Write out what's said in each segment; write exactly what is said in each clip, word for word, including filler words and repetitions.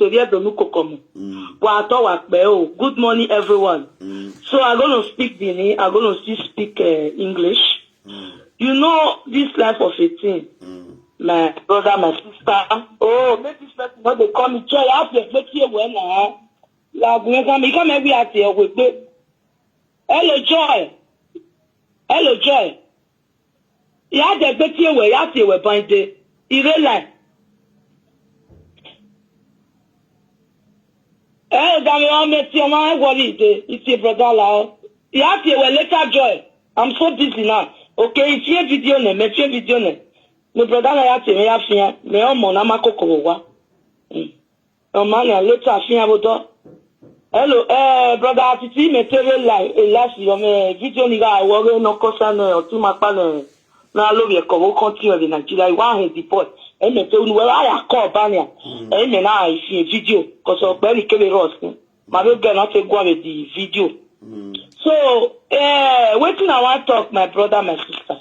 Tovbiẹ do ne ukoko mu. Mm. Wa tọ wa kpẹ o. Good morning, everyone. Mm. So I'm gonna speak Benin. I'm gonna still speak uh, English. Mm. You know, this life of a thing, mm, my brother, my sister. Oh, make this person not dey call me joy. I have to explain to you well now. La gun kan mi kan me we ati o we gbe. Hello, joy. Hello, joy. Ya de gbe tie we, ya tie we bande. Ire lai. Eh, ga me o me tie ma worry de. It's a brother la. Ya tie we later, joy. I'm so busy now. Okay, it's your video name, it's your video name. My brother na ya tie me ya fian. Me o mo na ma kokoro wa. Mm. Ọmọ na later fian vbe odọ. Hello, eh, brother Atiti, me te rre live, eh, live yọ mẹ video ni gha wọ ghe nọ kọsa nẹ ọtuma kpa nẹ na lo vbe ẹkọ vbe continue vbe Nigeria. I wa hẹ the boy. Ẹ mẹ te unu wẹ ya call ba nia. Mm. Ẹ mẹ na ifi video. Cause ọkpẹ ni kevbe rọ sin. Ma vbe gẹ na te guan vbe the video. Mm. So, eh, wetin I wan talk, my brother, my sister.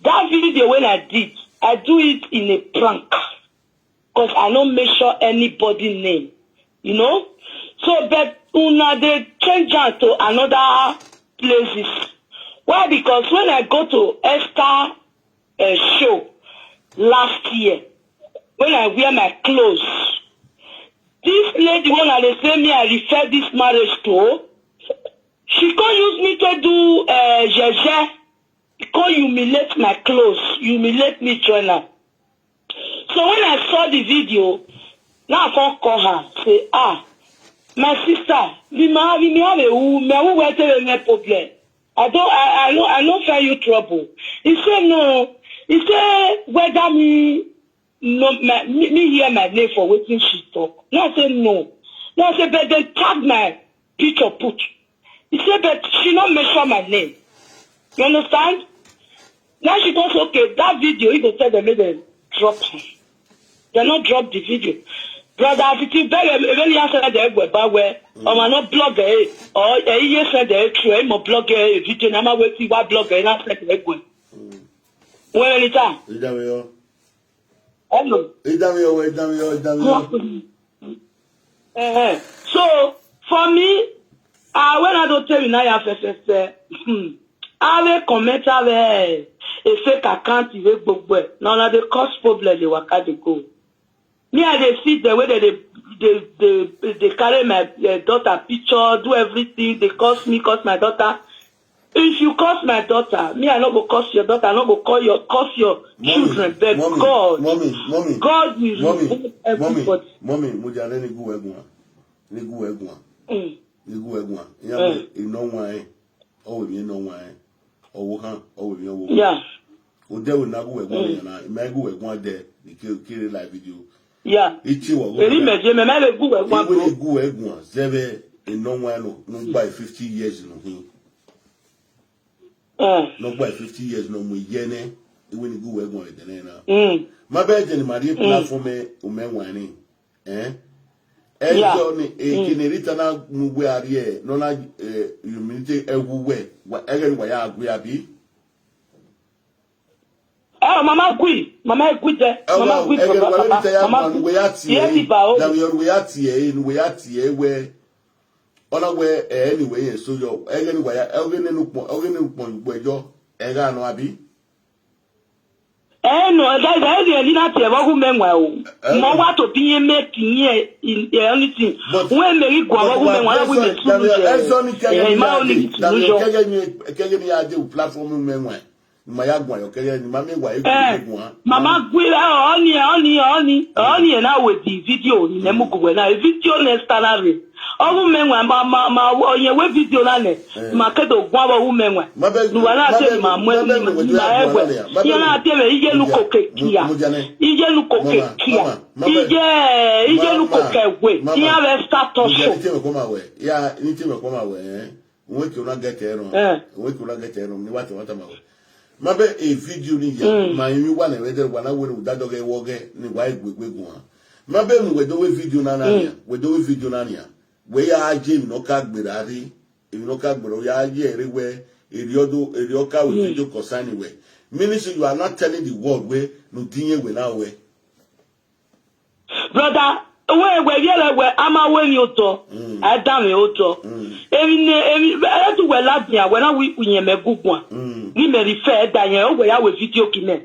That video when I did, I do it in a prank. Cause I no mention anybody name, you know. So, but una dey change am to another places. Why? Because when I go to Esther uh, show last year, when I wear my clothes, this lady when I dey say me I refer this marriage to, she come use me to do uh, yeye. He come humiliate my clothes, humiliate me join am. So when I saw the video, now I come call her, say, ah, my sister, the man, the man, who, me, who were telling me problem. I don't, I, I no, I no find you trouble. He said, no. He said, whether me, no, my, me, me hear my name for wetin she talk. Now I say, no. Now I say, but they tag my picture put. He said, but she not mention my name. You understand? Now she goes, okay, that video, he go tell them, make them drop her. They not drop the video. Brother, if you beg him, if any answer the egg ba where, or I not blog eh, or eh, yes, send the true, I'm a blog eh, video, I'm a wait, what blog eh, and send the egg. When anytime. Hello. Idami owe, idami owe, idami owe. Eh, so, for me, uh, when I don't tell you now, you have to say, hmm, I will comment, I will a fake account, you will go. Now, now they cause problem, they work out, they go. Me, I dey see the way that they, they, they, they carry my uh, daughter picture, do everything. They curse me, curse my daughter. If you curse my daughter, me, I no go curse your daughter. I no go call your curse your mommy, children. But mommy, God, mommy, mommy, God will mommy, remove everybody. Mommy, mo dia ne ni gu wẹ guan, ni gu wẹ guan, mm, ni gu wẹ guan. Iya, mm, me, ino wan, eh, ọ wẹ mi ino wan, eh, ọ wo khan, ọ wẹ mi ọ wo khan. Yeah. Odẹ wẹ na gu wẹ guan, mm, yana, ima gu wẹ guan de, ni ke, kere live video. Yeah. Ichi wa go. Eri me je me me le gu wẹ guan. Iwe ni gu wẹ guan, zẹvbe ino wan no, no gba fifty years no hin. Eh. No gba fifty years no mu ye ne, iwe ni gu wẹ guan de ne na. Mm. Ma be je ni ma ri platform e, o me wan ni. Eh? E, yeah, jo ni, e, mm, kene rita na mu we arie, no na, eh, humiliate e wu we. Wa, ege ni wa ya gbe abi. Eh, mama gui, mama gui de, eh, mama gui, ege ni wa papa, mama gui. We ya tie, yes, ba o. Na we ya tie, we ya tie we. Ona we, eh, anyway, so yo, ege ni wa ya, ege ni nu pon, ege ni nu pon gbe yo, ega no abi. Eh, no, guys, I really not ever who men well. Mo wa to be a make in anything. When me go, who men well, who men soon. Eh, my only to do. Kege ni, kege ni ade platform men well. Ma ya gua yo kere ni ma me wa e gua. Mama gui, eh, oni, oni, oni, oni na we di video ni ne mu gugbe na, video ne sta na re. Ogu me wa ma, ma, ma, oye we video na ne. Eh. Ma ke do gua bo wu me wa. Ma be, nu wa na ma te be, ma mu ma be ni nu we do ma ya e gua we na ya. Ma be ya nu na te me iye nu ko ke kia. Iye nu ko ke kia. Iye, iye nu ko ke we. Iya we start to show. Ni te me ko ma we. Ya, ni te me ko ma we, eh. Uweke una gẹtẹ rọn. Eh. Uweke una gẹtẹ rọn, ni wa tẹ wa tama wẹ. Ma bẹ e video ni ya, mm, ma emwi wa nẹ vbe dẹ wa na wẹ ne u da dọghe wọ ghẹ, ne wa eguegbe guan. Ma bẹ nu wẹ do wẹ video na na, mm, nian, wẹ do wẹ video na nian. Wẹ ya je emwi ne ọ ka gberra rre, emwi ne ọ ka gberra, ya ye ẹre wẹ, erriọ do, erriọ ka wẹ, mm, video concerning wẹ. Meaning say you are not telling the world wẹ, ne u din ye wẹ na wẹ. Brother, Wẹ, wẹ vbiẹrẹ wẹ a ma ru emwi otọ, a i danmwẹ otọ. Emwi ne, emwi, ẹ tu wẹ ladian, wẹ na wi iyẹn mẹ gu guan. Ghi mẹ rhie fẹ ẹdẹ yẹn, wẹ ya ru vidio gie mẹ.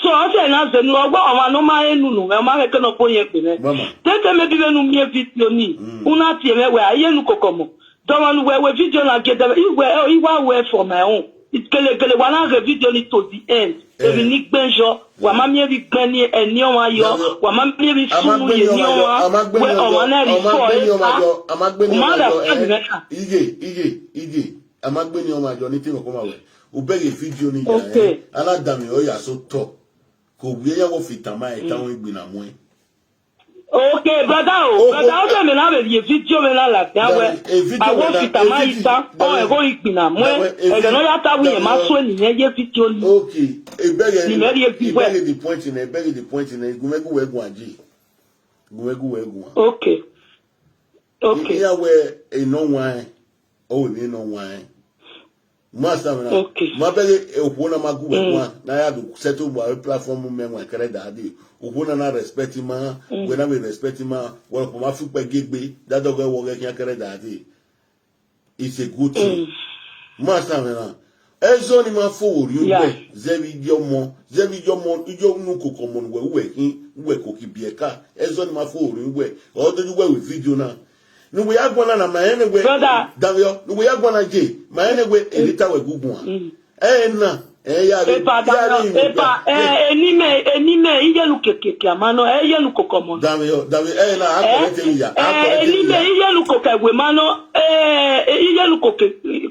So, ọ sẹ na zẹ nu, ọ wẹ ọmwa ne ọ ma rẹn unu mwẹ, ọ ma rẹn ekẹ ne ọ kpo yẹn gbe mwẹ. Tete maybe vbene u miẹn vidio ni, u na tie mwẹ wẹ, a i ye enu koko ọmọ. Dọmọ ne uwẹ ru vidio na gie dẹmwẹ, I wẹ, I wa ru ẹre for my own. Kele kele, wa na ghe vidio ni to the end. Emwi ni gbẹn yọ, wa ma miẹn vbe igbẹn ni eni ọmwa yọ, wa ma miẹn vbe sunu ye eni ọmwa, wẹ ọmwa na rhie fọ ẹre ta. U ma understand mwẹ na? Iye, iye, iye. A ma gbe ni ọmwa yọ ni te mwẹ kọ ma wẹ. U bẹghe vidio ni ya, a na danmwẹ ọre ya so tọ. Ko wiẹ ya wọ fi tama ẹre ta wọn igbinna muẹn. Okay, brother o, brother, ọ sẹ mẹ na vbe rhie vidio mwẹ na ladian wẹ, a wọ fi tama ẹre ta, ọ ẹghẹ ọre igbinna muẹn, ẹghẹ ne ọ ya ta wẹ irẹn ma so eni mwẹ ye vidio ni. Okay, ebẹghe, ni mẹ rhie gbe wẹ. Ebẹghe the point nẹ, ebẹghe the point nẹ, gu mwẹ gu wẹ guan ji. Gu mwẹ gu wẹ guan. Okay. Okay. Iran wẹ enọ wan, ọ wẹ emwi enọ wan. Ma sa mwẹ na. Okay. Ma bẹghe okhuo na ma gu wẹ guan, na ya do settle vbe platform mẹ wan kẹrẹda dee. Okhuo na na respect ima, wẹ na vbe respect ima, wẹ ọkpa ma fi ukpẹ gie egbe, dadọghẹ wẹ ọghẹ khian kẹrẹda dee. It's a good thing. Ma sa mwẹ na. Ẹzọ ni ma fo vbe orhiọn uwẹ, zẹ vbe iye ọmọ, zẹ vbe iye ọmọ, iye unu koko ọmọ ne uwẹ, uwẹ khin, uwẹ koko ibiẹka. Ẹzọ ni ma fo vbe orhiọn uwẹ, ọ do ye uwẹ vbe vidio na. Ne uwẹ ya guan na, ma rẹn ne wẹ, brother. Davio, ne uwẹ ya guan na je, ma rẹn ne wẹ, eni ta wẹ gu guan. Ẹ na, ẹ ya vbe, epa ya Davio, vbe epa, ẹ, eni mẹ, eni mẹ, iye unu keke ama nọ, ẹ, iye unu koko ọmọ nọ. Davio, Davio, ẹ na, a correct ya, a correct ya. Eni mẹ, iye unu koko ẹwe ma nọ, ẹ, iye unu koko,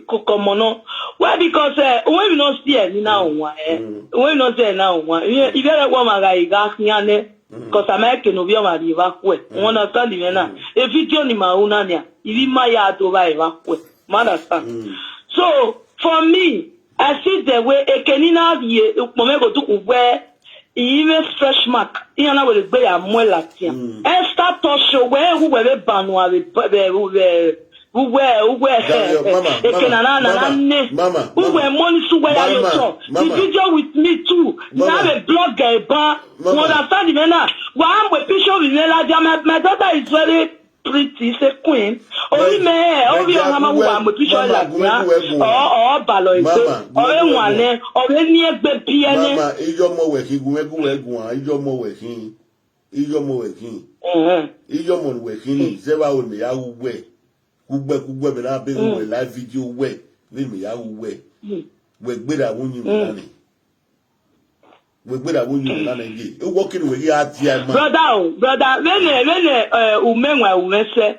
koko ọmọ nọ. Why? Because, ẹ, uwẹ emwi nọ si ẹ ni na wan, ẹ, uwẹ emwi nọ si ẹ na wan. Ivẹ, ivẹ rẹ wọ ma gha, I gha khian nẹ. Because a ma ke ne ovbi ọmwa rhie evba khuẹ. U understand mwẹ na? E vidio ni ma ru na nia, I vbe ma ya do vba evba khuẹ. Ma understand? So, for me, I see the way eke ni na rhie ukpọn mwẹ ghe odukhu wẹ, I mwẹ stretch mark, iran na wẹ egbe ya muẹn ladian. Esther Tosh, wẹ hu wẹ vbe ba nuan vbe, vbe, vbe, Uwẹ, uwẹ, eke na na na na nẹ. Uwẹ, mo ni su wẹ ya yo tọ. The video with me too. Na vbe blog ẹ ba. You understand me na? Wa mu picture of me ladian. My, my daughter is very pretty, is a queen. Orí mẹ, orí ọ̀hán máa wà mọ̀ picture ladian. Ọ, ọ balọ̀ egbe. Ọ ẹ wọn nẹ. Ọ ẹ ní egbe bí ẹnẹ. Mama, iyọmọ wẹ khin, gun ẹgun wẹ gun, iyọmọ wẹ khin. Iyọmọ wẹ khin. Iyọmọ wẹ khin ni, zẹ vbe aro ne ya ru wẹ. Kugbẹ kugbẹ vbe na be ru wẹ live video wẹ, vbe mẹ ya ru wẹ. Wẹ gberra vbe uyinmwẹ na nẹ. Wẹ gberra vbe uyinmwẹ na nẹ ye. Ewọ kene wẹ ghi a dia ma. Brother o, brother, vbene, vbene, eh, umẹwaẹn, umẹsẹ.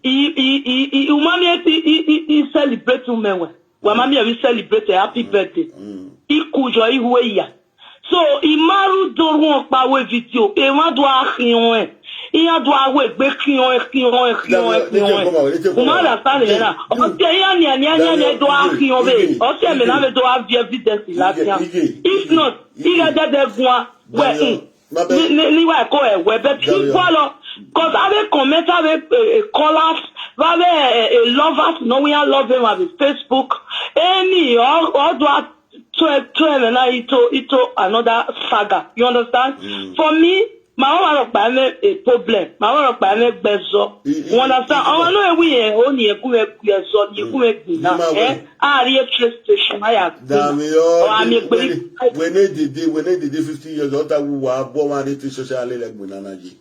I, i, i, i, u ma miẹn i, i, i, i celebrate umẹwaẹn. Wa ma miẹn vbe celebrate happy birthday. I ku yọ, I hu eya. So, I ma rre do rhuọn ọkpa ru video, emwa do a khian ọnrẹn. Iran do a ru egbe khian ọnrẹn, khian ọnrẹn, khian ọnrẹn, khian ọnrẹn. U ma understand nẹ na? Ọ tie iran nian, nian, nian, nian do a khian vbe. Ọ tie mẹ na vbe do a viẹ evidence ladian. If not, I ghẹ dẹdẹ guan wẹ, hmm. Ni, ni, ni wa ko ẹwẹ, but I gualọ. 'Cause avbe comment, avbe, eh, eh, callers, avbe, eh, eh, lovers, nọ wẹ iran love emwa vbe Facebook. Eni, ọ, ọ do a to, to ẹmwẹ na into, into another saga. You understand? For me, ma ọmwa rhọkpa mwẹ a problem. Ma ọmwa rhọkpa mwẹ gbe ẹzọ. You understand? Ọmwa nọ wẹ irẹn, ọ ni ẹkun mwẹ gbe ẹzọ, ni ẹkun mwẹ gbe na. Eh? A rrie train station, a ya gbe na. Ọ a miẹn egbe. Wẹ ne dede, wẹ ne dede fifty years, ọ ta wu wa bọ ọmwa rre train station, a lele ẹgbẹe na na ye.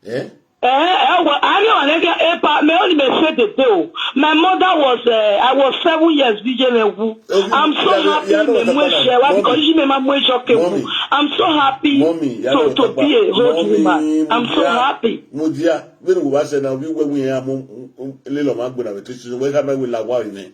Eh? Eh, eh, well, I mean, I get a pa, me only me say the day. My mother was, uh, I was seven years, B J me wu. I'm so happy me mu ẹzọ wẹ, because me ma mu ẹzọ ke wu. I'm so happy to, to be a old woman. I'm so happy. Mo dia, vbene wo ba sẹ na, vbe wẹ wi ya mo, lele ọmwa gbe na vbe Kristi, wẹ ka mẹ wẹ la wa ine.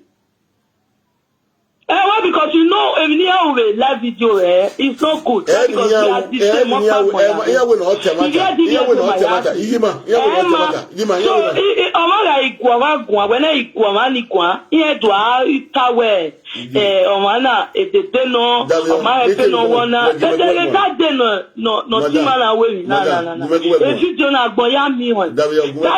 Eh, why? Because you know, if you hear we live video, eh, it's not good. Why? Because we are the same. Iran wẹ na ọ tẹ mata. Iran wẹ na ọ tẹ mata. Iyima, Iran wẹ na ọ tẹ mata. Iyima, Iran wẹ na. So, ọmwa gha igua ọmwa guan, wẹ na igua ọmwa ni guan, iran do a ta wẹ, eh, ọmwa na edede nọ, ọmwa ẹfe nọ wọ na. Edede ta de nọ. No, no, madam, see man away me. Nah, madam, nah, nah, nah. Video na gbon ya me one. That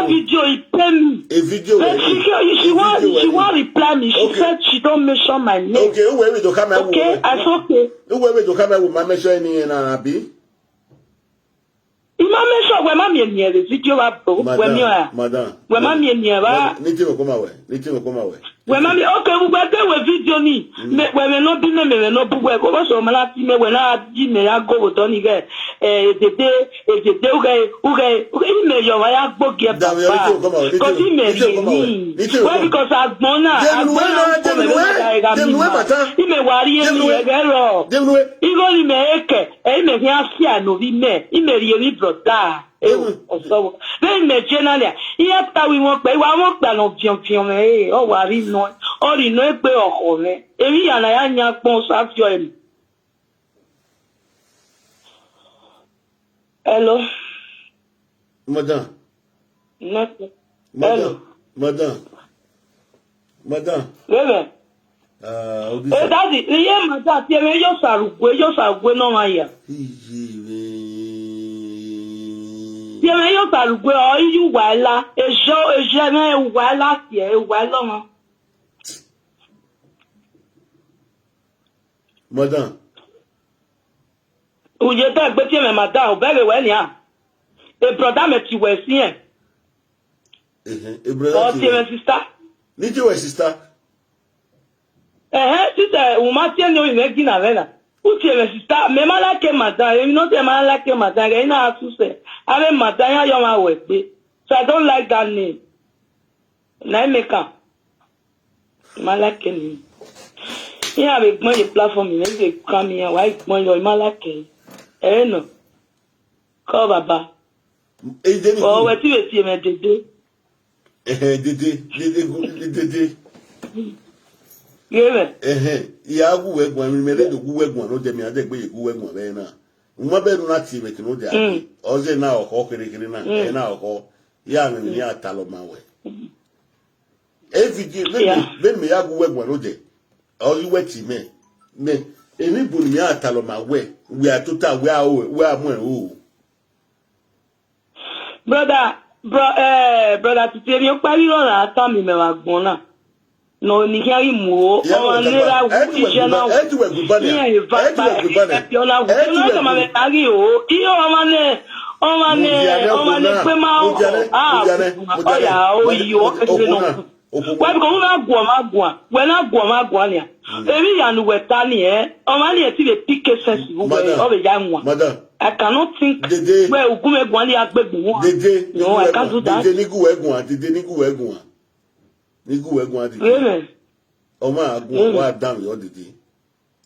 video, it pay me. A video. But she, she, she want, she want reply me. She said she don't mention my name. Okay, who will do come? Okay, I said okay. Who will do come? Will mention any name, abi? I ma make sure wẹ ma miẹn eni vbe video vbe abo, wẹ miẹn ọnrẹn. Madam, madam, wẹ ma miẹn eni vbe. Ne I tie mwẹ ọkọ ma wẹ, ne I tie mwẹ ọkọ ma wẹ. Wẹ ma miẹn, okay, vbe uwẹ ke wẹ video ni, wẹ mwẹ ne ọ bi mẹ, mẹ mwẹ ne ọ bu wẹ, vbọsẹ ọ ma na tie mẹ, wẹ na di mẹ ya go vbe odọ ni ghẹ, eh, edede, edede, ughẹ, ughẹ, ughẹ, imẹ ye ọmwa ya gbe ogie papa. Cause imẹ rhie emwi. Why? Because agbọn na, agbọn na, agbọn na, imẹ wa rhie emwi ẹghẹ rọ. Igho ni mẹ he kẹ, ẹ, imẹ khian fia ne ovbi mẹ, imẹ rhie emwi brother. Ewu, ọsọvbọ. Vbene imẹ je na nia, iran ta ru imwẹ ọkpa, I wa mwẹ ọkpa ne ọ viọnviọn mwẹ re, ọ wa rre nọ, ọ rre nọ egbe ọkhọ mwẹ. Emwi hia ne a ya yan agbọn Osa fiọ ẹre. Hello. Madam. Nothing. Madam. Hello. Madam. Madam. Vbene? Ah, Odisa. Eh, daddy, iye madam, tie mwẹ, yo sarugue, yo sarugue ne ọmwa ya. Iye mwẹ. Tie mwẹ, yo sarugue, ọ, iye uwa ẹla, ejo, ejo mwẹ uwa ẹla tie, uwa ẹla ọmwa. Madam. Uye da egbe tie mwẹ madam, obẹghe wẹ nian. E brother mẹ tie wẹ siẹn. Ehe, e brother. Ọ tie mwẹ sister. Ne I tie wẹ sister. Ehe, sister, u ma tie ne ovbi mwẹ gina vbe na. U tie mwẹ sister, mẹ ma like madam, emwi ne ọ tie ma like madam, ghẹ I na suse. Avbe madam iran ye ọmwa ru egbe. So I don't like that name. Na I make am. I ma like ni. Iran vbe gbọn ye platform, mẹ vbe kam iran, wa i gbọn yọ, I ma like. Ẹ nọ. Kọ baba. Ede ni. Ọ wẹ ti vbe tie mwẹ dede. Ẹhẹn, dede, dede, gu-, dede. Ye mwẹ. Ẹhẹn, I a gu wẹ guan, mẹ rre do gu wẹ guan, no de mi a de gbe ye gu wẹ guan vbe na. U ma bẹghe ne u na tie mwẹ ke ne u dia. Mm. Ọ zẹ na ọkhọ kherhe kherhe na, mm, ẹ na ọkhọ. Ya mwẹ emwi ne a talọ ma wẹ. Mm. Every day, vbene, yeah, vbene mẹ ya gu wẹ guan ne u dia, ọ ghi wẹ tie mẹ. Mẹ, emwi bu ne mẹ a talọ ma wẹ, wẹ a tota, wẹ a o, wẹ a mu ẹn o. Brother, bro, eh, brother, titi emwi ọkpa vbe irọ na tama imẹ vbe agbọn na. Nọ ni khian ghi mu o, ọmwa ne ra wu iye na wu. Iran eva kpa, iran eva kpa, ọna wu, ọna tama mẹ ka ghi o. Iye ọmwa ne, ọmwa ne, ọmwa ne gbe ma o, a, ọya o, iyo, ọ kẹsẹ nọ. Wẹ, because u na guan ọmwa guan, wẹ na guan ọmwa guan nia. Emwi hia ne uwẹ ta ni, ẹ, ọmwa ni ẹ ti vbe pick sense vbe uwẹ, ọ vbe ya wan. Madam. I cannot think. Dede. Wẹ u gu mwẹ guan ni a gbe gbe wan. Dede. No, I can't do that. Dede ni gu wẹ guan, dede ni gu wẹ guan. Ni gu wẹ guan dede. Amen. Ọ ma guan, amen, wa dan vbe ọ dede.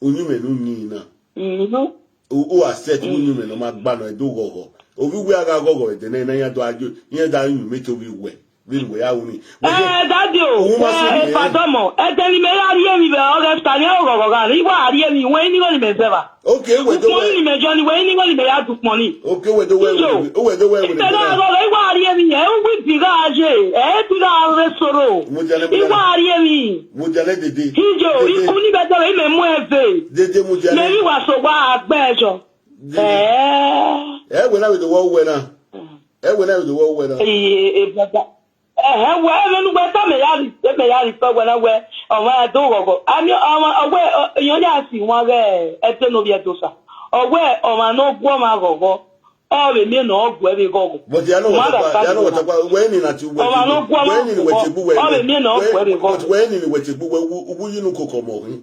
Uyinmwẹ ne u yin na. Mhm. U, u accept, mm, uyinmwẹ ne ọ ma gba nọ, ẹ do ghọghọ. Ovbi uwẹ a gha ghọghọ ẹdẹ nẹ, ne iran do ajo, iran da yin mẹ te ovbi uwẹ. Vbene uwẹ ya ru ni. Wẹ je, eh, daddy o, u ma, eh, sunu, eh, Efa Dọmọ, ẹdẹ ne imẹ ya rhie emwi vbe August, ne ọ ghọghọ gha, I wa rhie emwi, wẹ i ni igho ni mẹ zẹ evba. Okay, wẹ do ukpọn wẹ. Ni mẹ jọ ni, wẹ i ni igho ni mẹ ya du ukpọn ni. Okay, wẹ do wẹ. Iyo. Wẹ, wẹ do wẹ, wẹ. Ẹ na ghọghọ, I wa rhie emwi, ẹ, u wi bi gha ye, ẹ, bi gha rre soro. Mo jale, mo jale. I wa rhie emwi. Mo jale dede. Iyo, dede. Ikun ni bẹdẹ, imẹ mu ẹve. Dede, mo jale. Mẹ i wa so wa agbẹjọ. Dede. Eh. Ẹ wẹ na vbe do wẹ uwẹ na. Mm. Ẹ wẹ na vbe do wẹ uwẹ na. Ee, ee, brother. Ẹhẹn, wẹ, ẹmwẹ ne uwẹ ta mẹ ya rhi, mẹ ya rhi tọ wẹ na wẹ, ọmwa ya do ghọghọ. Ami, ọmwa, ọwẹ, ọ, iyọn ya si wan ghẹ ẹdẹ ne ovbi Ẹdosa. Ọwẹ, ọmwa ne ọ gu ọmwa ghọghọ, ọ vbe miẹn ne ọ gu ẹvbo ghọghọ. But ya no, ma da wẹ ta, ya no, wẹ ta, wẹ ni na ti wẹ. Ọmwa ne ọ gu ọmwa ghọghọ, wẹ ni wẹ ti bu wẹ, ọ vbe miẹn ne ọ gu ẹvbo ghọghọ. But wẹ ni wẹ ti bu wẹ, u, u yi nu koko ọmọ hin.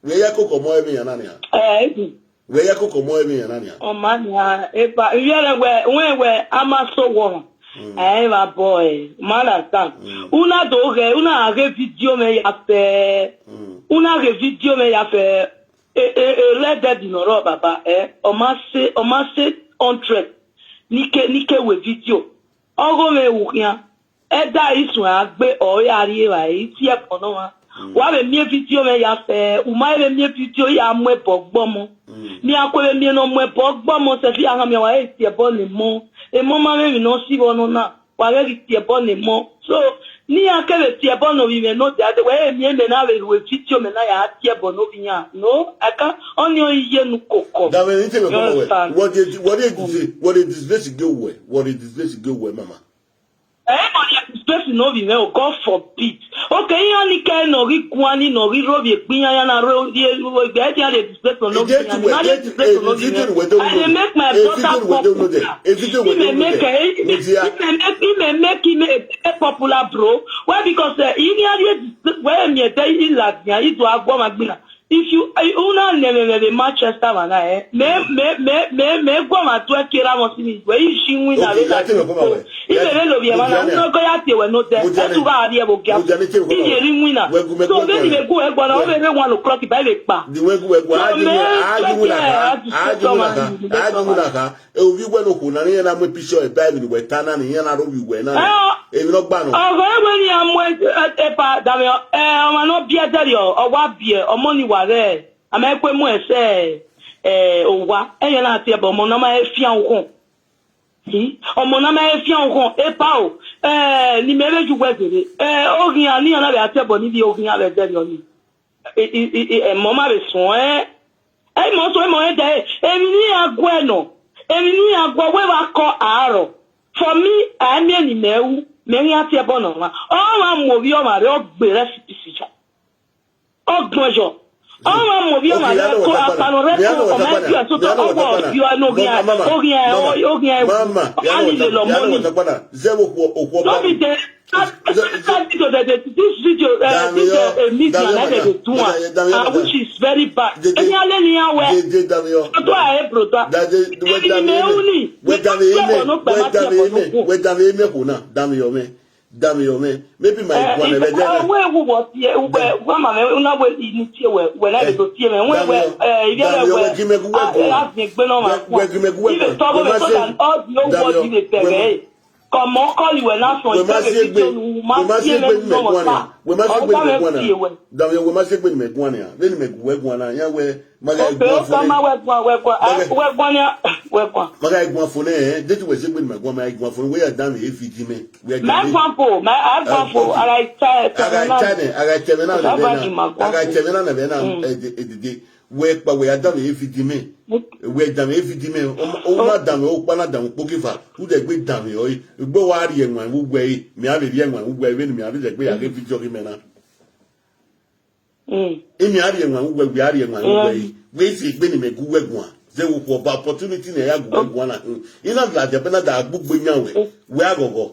Wẹ ya koko ọmọ ẹmwẹ iran na nian. Eh, edu. Wẹ ya koko ọmọ ẹmwẹ iran na nian. Ọ ma nian, epa, ivbiẹrẹ wẹ, wẹ, wẹ, a ma so wọ họn. Mm. Eh, evba bọ, eh, ma understand. Mm. U na do ghẹ, u na ghe video mwẹ ya fẹ. Mm. U na ghe video mwẹ ya fẹ, e, e, e, Red Dead nọ rọ baba, eh, ọ ma se, ọ ma se hundred. Ni ke, ni ke wẹ video. Ọgho mwẹ wu khian. Ẹdẹ a i suẹn a gbe, ọ ya rri evbare, I tie ẹbọ nọ mwa. Mm. Wa vbe miẹn video mwẹ ya fẹ, u ma vbe miẹn video ya mu ẹbọ gbe ọmọ. Mm. Mẹ a ku vbe miẹn ne ọ mu ẹbọ gbe ọmọ, sẹfi a họn mẹ, wa he tie ẹbọ ne emọ. Emọ ma mwẹ emwi ne ọ sivbọ nọ na, wa ghẹ ghi tie ẹbọ ne emọ. So, ne iran kevbe tie ẹbọ ne ovbi mwẹ ne odẹ, wẹ he miẹn mẹ na vbe ru video mẹ na ya tie ẹbọ ne ovbi iran. No, I can't, ọni ọ i ye enu koko. Davbe ne I tie ẹbọ ne wẹ. You understand? Wọ de, wọ de disgrace, wọ de disgrace gie owẹ, wọ de disgrace gie owẹ, mama. Eh, but disgrace ne ovbi mwẹ o, God forbid. Okay, iran ni kẹ ne ọ ghi guan ni, ne ọ ghi rre ovbi egbe iran, iran na rre ovbi egbe, ẹ dia rhie disgrace ne ovbi iran, ma rhie disgrace ne ovbi mwẹ. I dey make my brother popular. Imẹ make, imẹ make, imẹ popular, bro. Why? Because, eh, I ghi a rhie disgrace, wẹ miẹn ẹdẹ i ladian, I do a guọmwa gbinna. If you, eh, u na nẹ mwẹ vbe Manchester, man, eh, mẹ, mẹ, mẹ, mẹ, mẹ guọmwa tuẹ ke ra mọ si mi, wẹ i si winna vbe ladian. I vbe vbe lovbiẹ mwa na, u na gọ ya tie wẹ nodẹ, ẹ tu gha rhie vbe ogia. I ye rri winna. So vbene I vbe gu ẹguọna, ọ vbe rre one o'clock, I ba vbe kpa. So mẹ tuẹ ke, I just tell man, you dey come out. Ovbi uwẹ ne okhuo na, iran na mu picture ẹba emwi ne uwẹ ta na ni, iran na rre ovbi uwẹ na ni. Emwi ne ọ gba nọ. Ọghọ ẹvbo ni a mu, eh, epa, damwẹ, eh, ọmwa ne ọ biẹ dẹrriọ, ọ wa biẹ, ọmọ ni wa rre, a ma kue mu ẹsẹ, eh, owa, ẹyẹ na tie ẹbọ, ọmọ na ma he fian ukhọn. Ọmọ na ma he fian ukhọn, epa o, eh, ne imẹ vbe ye uwẹ zere, eh, oghian ne iran na vbe a tie ẹbọ ni vbe oghian vbe dẹrriọ ni. I, I, I, I, ẹmọ ma vbe suẹn. Ẹmọ suẹn, ẹmọ rẹn dẹ, emwi ne iran guẹ nọ, emwi ne iran guẹ, wẹ vbe akọ arọ. For me, a i miẹn ne imẹ ru, mẹ khian tie ẹbọ ne ọmwa. Ọmwa mu ovbi ọmwa rre, ọ gbe rest in peace ya. Ọ gbọn yọ. Ọmwa mu ovbi ọmwa rre, akpannọ rre, ko ọmwa i biẹ so, ọ wa biẹ ne oghian, oghian, oghian, a ni lele ọmọ ni. Zẹ vbe okhuo, okhuo ọba ni. This video, uh, this, uh, uh, media na dey do am, uh, which is very bad. Ẹni a lele iran wẹ, brother, brother. Ẹni ni mẹ ru ni, wẹ dame ime, wẹ dame ime, wẹ dame ime kho na, dame yọ mwẹ, dame yọ mwẹ. Maybe ma i guan ẹvbo ẹdẹ na. Wẹ wu wọ tie, wẹ, wẹ ma mwẹ, una wẹ ini tie wẹ, wẹ na vbe do tie mwẹ. Wẹ, wẹ, eh, ivbi ẹvbo wẹ, wẹ gi mẹ gu wẹ guan. A, a, a, gbẹ nọ ma guan. Wẹ gi mẹ gu wẹ guan. Ive tọ wẹ so that all the whole world ive bẹghe. Kọmọ kọlu wẹ na sọn, wẹ ma si egbe, wẹ ma si egbe ni mẹ guan nia. Wẹ ma si egbe ni mẹ guan na. Damiọ, wẹ ma si egbe ni mẹ guan nia. Vbene mẹ gu wẹ guan na, iran wẹ ma gha guan fo. Oka ma wẹ guan, wẹ guan. Wẹ guan nia, wẹ guan. Ma gha guan fo nẹ, eh, deghẹ wẹ si egbe ni mẹ guan, ma gha guan fo, wẹ ya dan vbe video mẹ. Wẹ ma guan fo, ma a guan fo, a gha ta, a gha ta nẹ, a gha ta mwẹ na nẹ vbe na. A gha ta mwẹ na nẹ vbe na, eh, de, eh, de, de. Wẹ kpa wẹ ya danmwẹ video mẹ. Wẹ danmwẹ video mẹ. Ọ ma danmwẹ okpa na danmwẹ ukpogieva. Ude egbe danmwẹ ọre. Egbe wa rhie ẹwaẹn vbe uwẹ ẹre. Mẹ a vbe rhie ẹwaẹn vbe uwẹ ẹre vbene mẹ a vbe zẹ egbe ya ghe video ghi mẹ na. Mẹ a rhie ẹwaẹn vbe uwẹ, wẹ a rhie ẹwaẹn vbe uwẹ ẹre. Wẹ si egbe ne mẹ gu wẹ guan. Zẹ vbe okhuo ọba opportunity ne ya gu wẹ guan na. I na ladian ẹbe na da gbe ugbo yan wẹ. Wẹ a ghọghọ.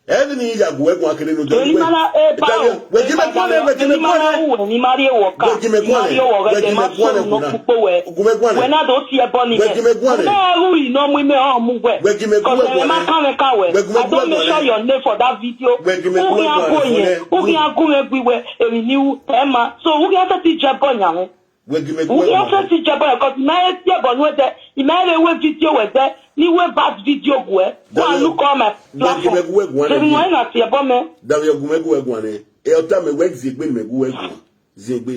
Ẹmwẹ ne I ya gu wẹ guan kere ne odẹ. Eni ma na, eh, ba o. Wẹ gi mẹ guan nẹ, wẹ gi mẹ guan nẹ. Eni ma na ru wẹ, ne I ma rhie wẹ ọka. Wẹ gi mẹ guan nẹ. I ma rhie wẹ ọghẹdẹ, ma sunu nọ kpukpo wẹ. Gu mẹ guan nẹ. Wẹ na do tie ẹbọ ni. Wẹ gi mẹ guan nẹ. Mẹ ru I nọ mu imẹ họn mu wẹ. Wẹ gi mẹ gu wẹ guan nẹ. Cause mẹ ma kan mwẹ ka wẹ. Wẹ gi mẹ gu wẹ guan nẹ. I don mention your name for that video. Wẹ gi mẹ gu wẹ guan nẹ. Ughian gu mwẹ gui wẹ, emwi ne I ru, ẹ ma. So, ughian sẹtin je ẹbọ yan mwẹ. Wẹ gi mẹ gu wẹ guan. Wẹ gi mẹ gu wẹ guan. Ughian sẹtin je ẹbọ, cause I ma he tie ẹbọ ne uwẹ dẹ, I ma he vbe ru video wẹ dẹ, ne I ru bad video guẹ. Go and look all my platform. Wẹ gi mẹ gu wẹ guan nẹ. Sẹtin wẹ na tie ẹbọ mẹ. Damiọ, gu mẹ gu wẹ guan nẹ. E, ọ tama wẹ zẹ egbe ne mẹ gu wẹ guan. Zẹ egbe.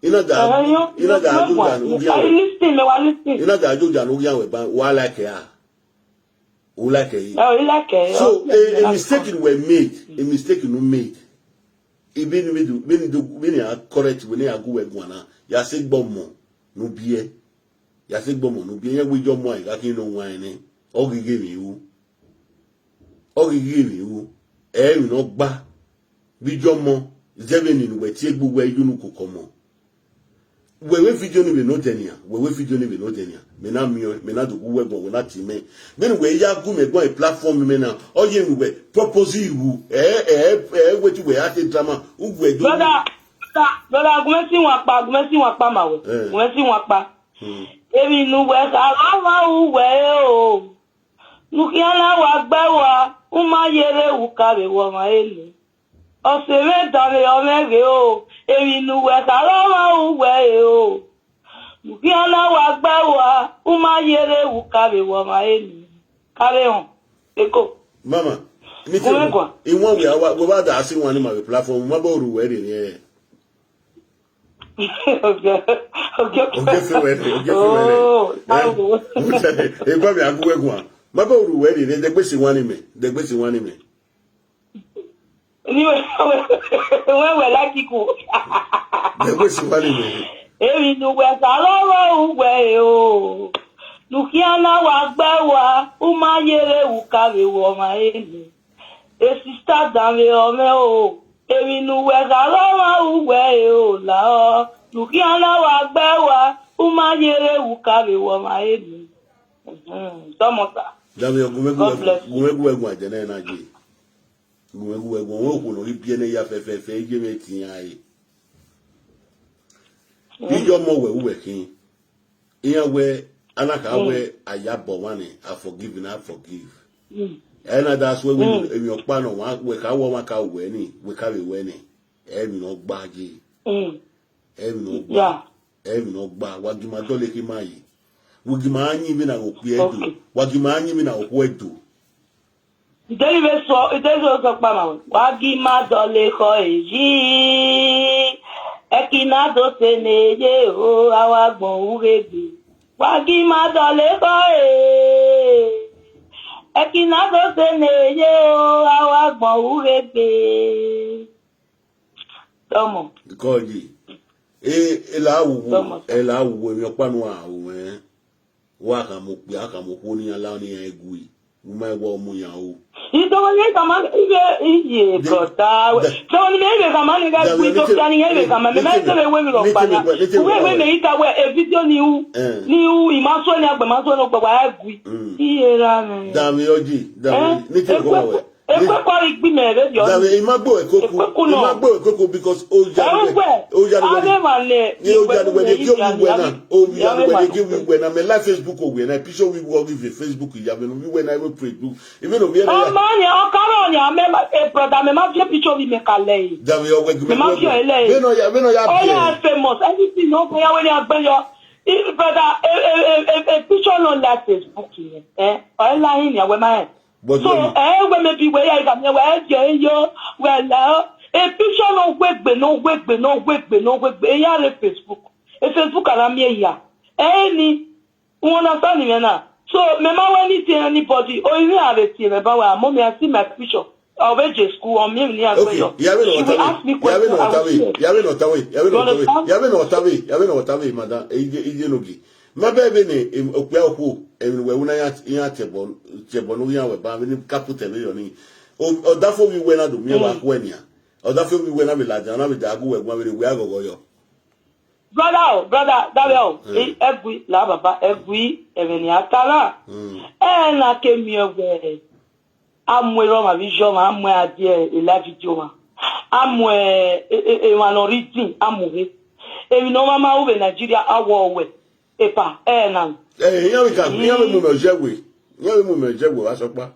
I na da, I na da do dan ughian wẹ. I listen, mẹ wa listen. I na da do dan ughian wẹ ba, wa like a. U like ẹre? Oh, I like ẹre. So, a, a mistake ne uwẹ made, a mistake ne u made. Vbene, vbene, vbene, vbene a correct, vbene a gu wẹ guan na, ya sẹ egbe ọmọ ne u biẹ. Ya sẹ egbe ọmọ ne u biẹ, iran wẹ iye ọmọ a gha khin ne ọ wan ẹnẹ. Ọ ghi ghe emwi ru. Ọ ghi ghe emwi ru. Ẹ i emwi ne ọ gba. Vbe iye ọmọ, zẹ vbene ne uwẹ tie egbe uwẹ ye unu koko ọmọ. Wẹ wẹ video ni vbe ne odẹ nian, wẹ wẹ video ni vbe ne odẹ nian. Mẹ na miẹn, mẹ na do gu wẹ guan, wẹ na tie mẹ. Vbene wẹ ya gu mẹ guan platform mẹ na, ọ ye ne wẹ propose iwu. Ẹ, ẹ, ẹ, wẹ te wẹ ya te drama, u wẹ do. Brother, brother, brother, gu mẹ si wan kpa, gu mẹ si wan kpa ma wẹ. Eh. Gu mẹ si wan kpa. Hmm. Emwi ne uwẹ kha gha ma ru wẹ o. Ne u khian na wa gbe ẹe ua, u ma ye rre, u ka vbe wẹ ọmwa ẹre. Ọse mwẹ, danmwehọ mwẹ ghe o, emwi ne uwẹ kha gha ma ru wẹ ẹre o. Ne u khian na wa gbe ẹe ua, u ma ye rre, u ka vbe wẹ ọmwa ẹre. Ka vbe họn, eko. Mama, me too. Gu mẹ guan. I wan wẹ a wa, wẹ wa da si wan ni ma vbe platform, ma bọ ru wẹ rre. Ogie, ogie, ogie. Ogie fe wẹ rre, ogie fe wẹ rre. Oh, eh? Awo. Egbe mẹ a gu wẹ guan. Ma bọ ru wẹ rre, dẹgbe si wan ni mẹ, dẹgbe si wan ni mẹ. Ni wẹ, wẹ, wẹ like ku. Dẹgbe si wan ni mẹ. Emwi ne uwẹ kha gha ma ru wẹ ẹre o. Ne u khian na wa gbe ẹe ua, u ma ye rre, u ka vbe wẹ ọmwa ẹre. Esista danmwehọ mwẹ o, emwi ne uwẹ gha ghe ọmwa uwẹ ẹre o la ọ, ne u khian na wa gbe ẹe ua, u ma yerre vbe uka vbe wẹ ọmwa ẹre. Dọmọ sa. Danmwehọ, gu mwẹ gu God wẹ bless you. Gu mwẹ gu wẹ guan ẹdẹ nẹ na ye. Gu mwẹ gu wẹ guan, wẹ okhuo ne ọ ghi biẹ nẹ ya fẹfẹfẹ, iye mwẹ tian ẹre. Iye ọmọ wẹ uwẹ khin. Iran wẹ, a na kha wẹ, a ya bọ ọmwa nẹ, I forgive na forgive. Ẹ na da suẹ wẹ emwi ọkpa nọ, wẹ kha wẹ ọmwa ka wẹ ni, wẹ ka vbe wẹ nẹ. Ẹ emwi ne ọ gba ye. Ẹ emwi ne ọ gba. Yeah. Ẹ emwi ne ọ gba. Wa gi ma dọleghe ma ye. Wa gi ma yin vbene okpia do. Okay. Wa gi ma yin vbene okhuo do. Ideri vbe sọ, ideri vbe sọ kpa ma wẹ. Wa gi ma dọleghe yi. Ẹki na do sẹ ne ye o, a wa gbọn ughe gbe. Wa gi ma dọleghe e. Ẹki na do sẹ ne ye o, a wa gbọn ughe gbe. Dọmọ. Because e, e la wu, dọmọ sa. E la wu emwi ọkpa nu a wu mwẹ. Wa khama okpia, a khama okhuo ne iran la ne iran gui. U ma wa mu iran o. Idọmọ ne khama ighẹ iye brother. Dọmọ ne mẹ ighẹ khama ne gha gui, to kia ne ighẹ khama. Mẹ ma sẹ vbe wẹ emwi rhọkpa na. Uwẹ wẹ mẹ i ta wẹ e video ni u. Ni u, i ma suẹ ne agbẹ ma suẹ ne ọkpa wa gui. Iye ra mẹ. Danmwehọ ji, danmwehọ ji. Ne te kọ wẹ. Ekpekua ghi gbe imẹ vberriọ. Dave, I ma gbe ẹre koko. Ekpeku nọ. I ma gbe ẹre koko because oya ni wẹ. Oya ni wẹ. Avbe emwa nẹ, ye oya ni wẹ, de gie wi wẹ na. Oya ni wẹ, de gie wi wẹ na. Mẹ live Facebook owẹ na, picture wi wọ ghi vbe Facebook ya, vbene ovbi wẹ na, vbe Facebook. Even ovbi ẹre ya. Ọma ni, ọkara ni, amẹ ma, eh, brother, mẹ ma viọ picture ovbi mẹ ka lẹ e. Dave, ọwẹ gbe mẹ ma viọ ẹlẹ e. Vbene ọ ya, vbene ọ ya biẹ. Oya famous, anything no, oya wẹ ni agbẹyọ. Brother, e, e, e, e, e picture no like Facebook yẹn. Eh, ọ la hin ni, awẹ ma rẹn. But so, when eh, wẹ maybe wẹ ya ighẹ miẹn wẹ gie yo, wẹ la, e picture ne ọ wegbe, ne ọ wegbe, ne ọ wegbe, ne ọ wegbe, e ya rre Facebook. E Facebook a ra miẹn ya. Eh, ni, u understand me na? So, mẹ ma wẹ anything, anybody, o, even a vbe tie mwẹ ba wẹ, mummy, I see my picture. Ọ vbe je school, ọ miẹn emwi ne iran gbe yọ. Okay, ya vbe nọ ta vbe, ya vbe nọ ta vbe, ya vbe nọ ta vbe, ya vbe nọ ta vbe, madam, ije, ije nogie. Ma bẹ vbene em, okpia okhuo, emwi ne uwẹ ru na iran, iran tiẹbọ, tiẹbọ ne u ghi iran wẹ ba, vbene ka put ẹre yọ ni. O, ọdafẹn ovbi wẹ na do miẹn wa khuẹ nian. Ọdafẹn ovbi wẹ na vbe ladian, na vbe da gu wẹ guan vbene wẹ a ghọghọ yọ. Brother o, brother, dave o, ẹgui la baba, ẹgui, ẹmwẹ ne a ta na. Ẹ na ke miẹn wẹ, a mu erha ọmwa vbe iye ọmwa, a mu ẹre a die live video ọmwa. A mu e, e, e, emwa ne ọ rre idin, a mu rre. Emwi ne ọ ma ma ru vbe Nigeria, a wọ wẹ. Epa, ẹ na. Eh, iran vbe ka, iran vbe mu mẹ oje we. Iran vbe mu mẹ oje we, wa sọkpa.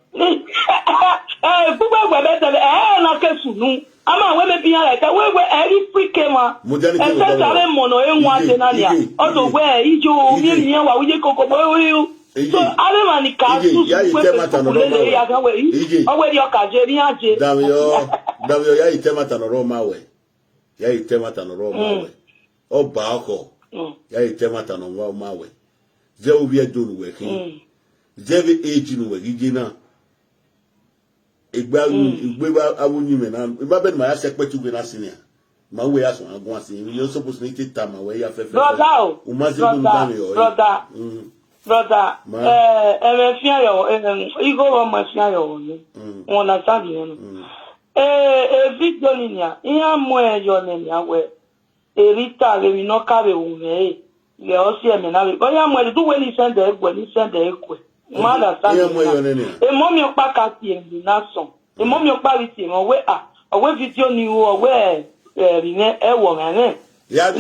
Eh, gbogbo ẹgbẹ bẹ tẹlẹ, ẹ na ke sunu. A ma wẹ mẹ bi iran rẹ, wẹ wẹ, ẹ ghi free ke ma. Mo jẹ ni ke ẹ fẹ sa vbe mọ nọ, e wan de na nia. Ọdọ wẹ, ijo, mi ni wa, uje koko, mo, mo, mo. So, avbe emwa ni ka susu ya yi wẹ te mata nọ Facebook rọ ma lele wẹ. Ya gan wẹ, ije. Ọ wẹ ri ọka je, ri iran je. Dave yọ, dave yọ, ya yi te mata nọ rọ ma wẹ. Ya yi te mata nọ rọ ma wẹ. Ọba ọkhọ. Ya yi te mata nọ rọ ma wẹ. Zẹ ovbi Ẹdo ne uwẹ khin. Zẹ vbe age ne uwẹ ghi ye na. Egbe avbe, egbe avbe uyinmwẹ na, ma bẹghe ne ma ya sẹ ẹkpẹti uwẹ na sin nia. Ma wẹ ya suẹn guan sin, you suppose need to tama wẹ ya fẹfẹ. Brother o, u ma sẹ gun brother, dan rẹ ọre. Brother, brother, eh, ẹmwẹ fian yọ, eh, igho vbe ọmọ fian yọ ne. U understand me no? Eh, e video ni nia, iran mu ẹre yọ nẹ nia wẹ. Erita ghe emwi ne ọ ka vbe ru mwẹ re, ghẹ ọ si ẹmwẹ na vbe, ọ ya mu ẹre, do wẹ ne I send ẹre guẹ, ne I send ẹre guẹ. Ma understand. Emọ miẹn ọkpa ka tie emwi na sọn. Emọ miẹn ọkpa ghi tie mwẹ, ọ wẹ a, ọ wẹ video ni ru, ọ wẹ, eh, vbe mwẹ, ẹ wọ mwẹ mwẹ. Ya, ya,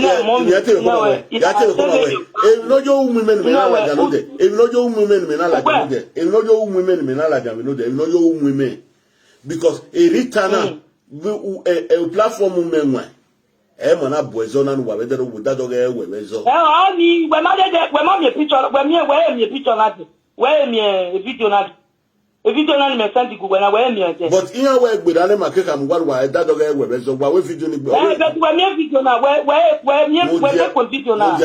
ya te ko ma wẹ, ya te ko ma wẹ. Emwi ne ọ yo ru mu imẹ ne mẹ na ladian nodẹ. Emwi ne ọ yo ru mu imẹ ne mẹ na ladian nodẹ. Emwi ne ọ yo ru mu imẹ ne mẹ na ladian vbe nodẹ. Emwi ne ọ yo ru mu imẹ. Because Erita na, platform mẹ wan. Ẹ ma na bu ẹzọ na ne uwa vbe dẹrẹ owo dadọ ghẹ wẹ vbe ẹzọ. Ẹ, ọ ni, wẹ ma dede, wẹ ma miẹn picture, wẹ miẹn, wẹ miẹn picture na dẹ. Wẹ miẹn video na dẹ. Video na ni mẹ send gu wẹ na, wẹ miẹn dẹ. But iran wẹ gberra ne ma ke khama uwa ne uwa dadọ ghẹ wẹ vbe ẹzọ, wa wẹ video ni gbe. Ẹ, but wẹ miẹn video na, wẹ, wẹ, wẹ miẹn, wẹ dekun video na.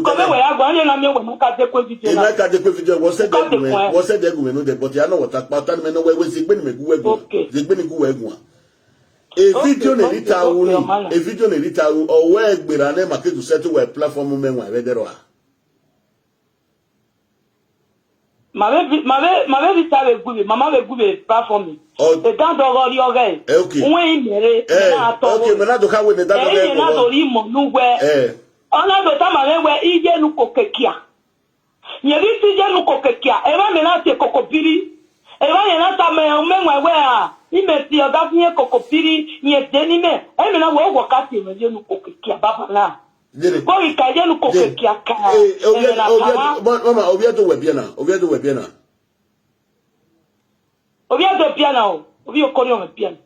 Kọ vbe wẹ ya gba, ọni na miẹn wẹ ma ka dekun video na. Ena ka dekun video, wọ sẹ dẹ gu mẹ, wọ sẹ dẹ gu mẹ no dẹ, but ya nọ wọ ta kpa, ta ni mẹ nọ wẹ, wẹ zegbe ni mẹ gu wẹ gu. Zegbe ni gu wẹ gu. E video ne Rita ru ni, e video ne Rita ru, ọ wẹ gberra ne ma ke du settle wẹ platform mẹ wan vbe dẹrọ a. Ma vbe vi-, ma vbe, ma vbe visa vbe gu vbe, ma ma vbe gu vbe platform. Ọ- Edan dọghọ rri ọghẹ. Eh, okay. Uwẹ imẹ rre, Eh, imẹ na tọ okay, vbo. Mẹ na do kha wẹ ne Edan dọghọ Ẹre na do rri imọ ne uwẹ. Eh. Ọ na do tama mwẹ wẹ, iye ne u koko kia. Yẹn ghi te iye ne u koko kia, evba mẹ na tie koko biri. Evba yẹn na tama umẹ wan wẹ a, imẹ tie ọdafẹn koko biri, yẹn de ne imẹ. Ẹre mẹ na wẹ, wẹ ọ ka tie mwẹ iye ne u koko kia, baba na. Dede. Ko ghi ka iye ne u koko Dede. kia ka. Eh, ovie, Ẹmwẹ na ovie, tama. Ma-, mama, ovie do wẹ biẹ na, ovie do wẹ biẹ na. Ovie do biẹ na o, ovie okoriọnmwẹ biẹ na.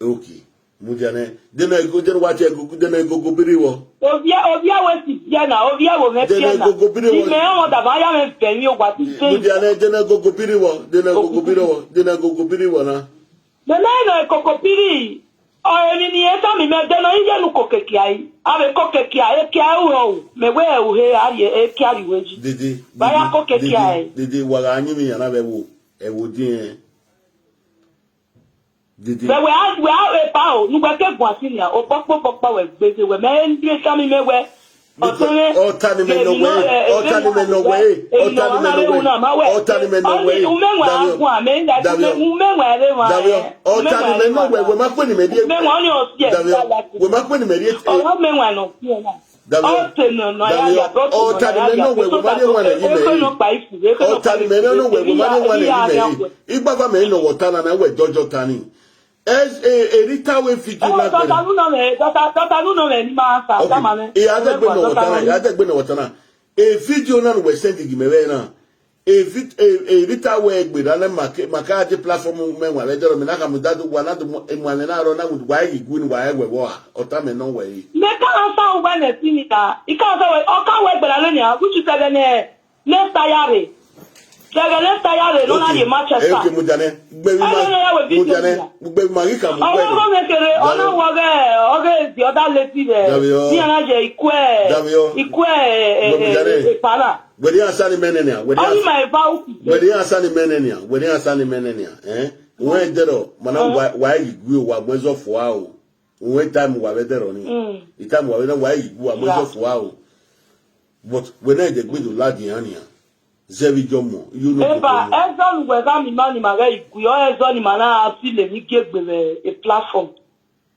Okay. Mudia nẹ, de na ego, de na wa tie ego, de na ego go biri wọ. Ovie, ovie wẹ si biẹ na, ovie wẹ mwẹ De na biẹ na. ego go biri wọ. Imẹ ọmọ dama ya mwẹ vẹ emwi owa ti se. Mudia nẹ, de na ego go biri wọ, de na ego go biri wọ, de na ego go biri wọ na. Mẹ na nọ koko biri, ọ emwi ne irẹn tama mẹ, de nọ iye ne u koko kia yi. Avbe koko kia, ekia ẹ ru rọ o, mẹ wẹ ẹ ru he, a rhie ekia rhie uwu eji. Dede, Ba ya dede, koko kia dede, ẹ. dede, wa gha yin emwi yan na vbe ẹvbo, ẹvbo diẹn. Dede. Vbe wẹ a, wẹ a vbe pa o, ne uwẹ ke guan sin nia, obọkpa obọkpa wẹ gbe ze wẹ, mẹ irẹn tama mẹ wẹ, Because ọtẹn mwẹ, ọta ni mẹ nọ wẹ, ọta ni mẹ nọ wẹ, ọta ni mẹ nọ wẹ, ọta ni mẹ nọ wẹ. Umẹ wan guan, mẹ like Davio, umẹ wan rre wan. Davio, ọta ni mẹ nọ wẹ, wẹ ma kue ni mẹ rhie. Umẹ wan ni o si ẹ. Davio, wẹ ma kue ni mẹ rhie. Ọmọ mẹ wan nọ si ẹ na. Davio, Davio, ọta ni mẹ nọ wẹ, wẹ ma rhie wan ni mẹ rhie. Ọta ni mẹ nọ wẹ, wẹ ma rhie wan ni mẹ rhie. Igbagba mẹ nọ wẹ ọta na, na wẹ dọjọ ọta ni. Ẹ, e, e, Rita wẹ video na gbẹrẹ. Dọta nu nọ mẹ, dọta, dọta nu nọ mẹ ni ma sa, Okay. Tama mẹ. E, a dẹgbe nọ wọta na, a dẹgbe nọ wọta na. E video na ne wẹ send gi mẹ vbe na. E vi-, e, e, Rita wẹ gberra nẹ ma ke, ma ka je platform mẹ wa vbe dẹrọ, mẹ na ka mu dadu wa na do mu, e mu amẹ na rọ na wa ghi gu ni wa wẹ vbọ a. Ọta mẹ nọ wẹ re. Mẹ ka sa uwẹ nẹ si ni ka. I ka sa wẹ, ọ ka wẹ gberra nẹ nia, which is seven, eh, Next year re. Vbe ẹghẹ next year re, ne ọ na Okay. rhie Manchester. Eh, okay, Mudia nẹ. Gbe emwi ma, Mudia nẹ. Gbe emwi ma ghi ka mu Ọwọ́ gbe. Ọgọ́ mẹ kere, ọ na wọ ọghe, ọghe the other lady rẹ. Davio. Ni a na ye ikue, Davio. Ikue, eh, Mudia nẹ. Eh, para. Wẹ de answer ni mẹ nẹ nia. Wẹ de Only ans-, my vow. Wẹ de answer ni mẹ nẹ nia. Wẹ de answer ni mẹ nẹ nia. Eh? Wẹ dẹrọ, ma na wa, wa ghi gu wa mu ẹzọ fua o. Uwẹ time wa vbe dẹrọ ni. Mm. I time wa vbe na wa ghi gu wa mu Yeah. ẹzọ fua o. But wẹ na ẹdẹ gbe do ladian nian. Zẹvbe iye ọmọ, iye unu Eba, koko. Ẹzọ ne uwẹ gha miẹn ima ni ma ghẹ i gui, ọ ẹzọ ni ma na feel emwi gie egbe vbe e platform.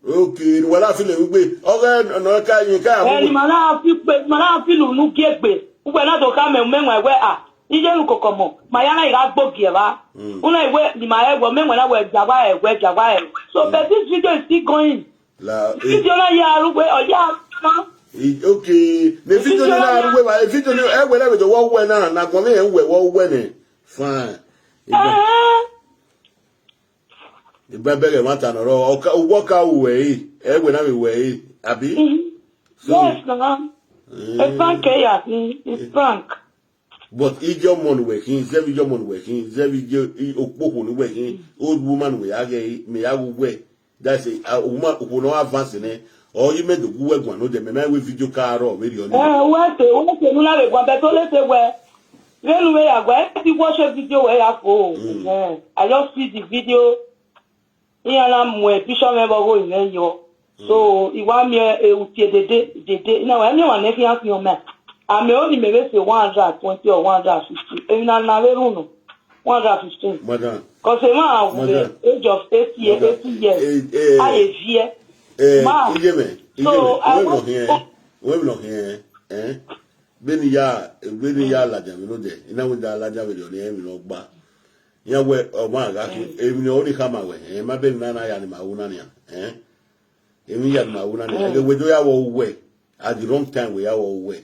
Okay, ne uwa na feel emwi gbe. Ọghe nọ ka yin ka ya Ẹ mu. Ni ma na feel gbe, ma na feel unu gie egbe. Uwẹ na do kha mẹ, mẹ wẹ wẹ a. Iye unu koko mọ, ma ya na i gha gbogie evba. Mm. Una i wẹ, ni ma rẹ wẹ, mẹ wẹ na wẹ, ja wa ẹ wẹ, ja wa ẹ. So, Mm. but this video is still going. La, eh. Video na ya ru wẹ, ọ ya ma. I, okay. Ne video Video ni na na ya. Ru wẹ ba, eh, video ni, eh, wẹ na wẹ do wọ wẹ na, na gbọn mi, eh, wẹ wọ wẹ nẹ. Fine. Iba-, Eh. Ibẹbẹrẹ ẹmwata nọ rọ, ọ ka, uwọ ka ru wẹ e, ẹ wẹ na vbe wẹ e, abi? Mhm. So, Yes, na. Eh. A prank, eh, yeah, mm, it's prank. But iye ọmọ ne uwẹ khin, zẹvbe iye ọmọ ne uwẹ khin, zẹvbe iye i-, okpokhuo ne uwẹ khin, old woman ne uwẹ ya ghe, mẹ ya ghe uwẹ. That's a, a woman, okhuo ne ọ advance nẹ, ọ yi mẹ do gu uwẹ guan nodẹ, mẹ ma wẹ video ka rrọọ vberriọ ni. Eh, uwẹ te, uwẹ te ne u na vbe guan, but ọ lete wẹ, vbene u vbe ya guan, ẹ ti watch video wẹ ya fo. Mm. Eh, I just see the video. Iran na mu picture mwẹ vbe ọghe mwẹ yọ. So, I wa miẹn, eh, utie dede, dede. Na wa miẹn ọmwa ne khian khian mẹ. Amẹ oni mẹ vbe sẹ one hundred and twenty or one hundred and fifty. Emwi na na vbe run nọ. One hundred and fifteen. Madam. 'Cause emwa vbe Madam. Age of eighty, Madam. Eighty years. Eh, eh, A ye viẹ. Eh, Ma. Iye mẹ, iye So, mẹ. I Wẹ want nọ hiẹn, wẹ nọ hiẹn, eh? Vbene I ya, vbene I ya ladian vbe nodẹ, I na wẹ da ladian vberriọ ni, emwi ne ọ gba. Iran wẹ, ọmwa gha khin, emwi ne ọ rhie khama wẹ, eh, ma bẹghe na na ya ni ma ru na nian, eh? Emwi ya ni ma ru na nian. Ẹghẹ wẹ do ya vbọ uwẹ, at the wrong time wẹ ya vbọ uwẹ.